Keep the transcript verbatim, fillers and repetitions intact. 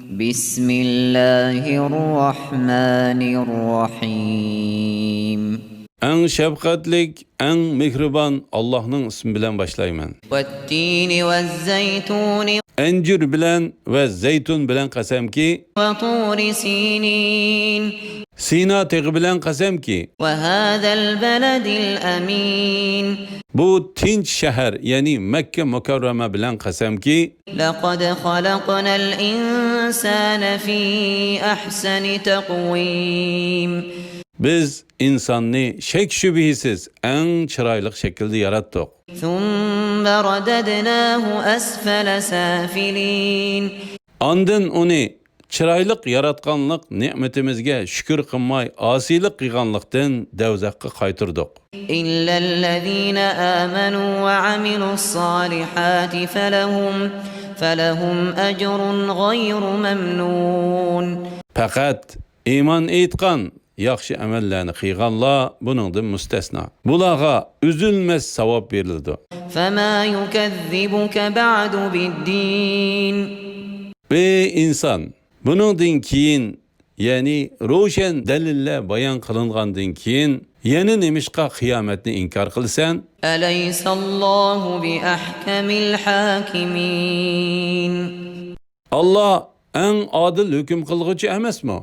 بسم الله الرحمن الرحيم. ئەڭ شەپقەتلىك، ئەڭ مېھرىبان ئاللاھنىڭ ئىسمى بىلەن باشلايمەن. والتين والزيتون. ئەنجۈر بىلەن ۋە زەيتۇن بىلەن قەسەمكى، وطور سينين. سىنا تېغى بىلەن قەسەمكى، وهذا البلد الأمين. بۇ تىنچ شەھەر، يەنى مەككە مۇكەررەمە بىلەن قەسەمكى، لقد خلقنا الإنسان في أحسن تقويم. بىز ئىنساننى شەك-شۈبھىسىز ئەڭ چىرايلىق شەكىلدە ياراتتۇق. ثم رددناه أسفل سافلين. ئاندىن ئۇنى چىرايلىق ياراتقانلىق نېمىتىمىزگە شۈكۈر قىلماي، ئاسىيلىق قىلغانلىقتىن دەۋزەخكە قايتۇردۇق. إلا الذين آمنوا وعملوا الصالحات فلهم، فلهم أجر غير ممنون. پەقەت ئىمان ئېيتقان، ياخشى ئەمەللەرنى قىلغانلار بۇنىڭدىن مۇستەسنا. بۇلارغا ئۈزۈلمەس ساۋاب بېرىلىدۇ. فما يكذبك بعد بالدين. ئەي ئىنسان، بۇنىڭدىن كېيىن، يەنى روشەن دەلىللەر بايان قىلىنغاندىن كېيىن، يەنە نېمىشقا قىيامەتنى ئىنكار قىلىسەن؟ أليس الله بأحكم الحاكمين. ئاللا ئەڭ ئادىل ھۆكۈم قىلغۇچى ئەمەسمۇ؟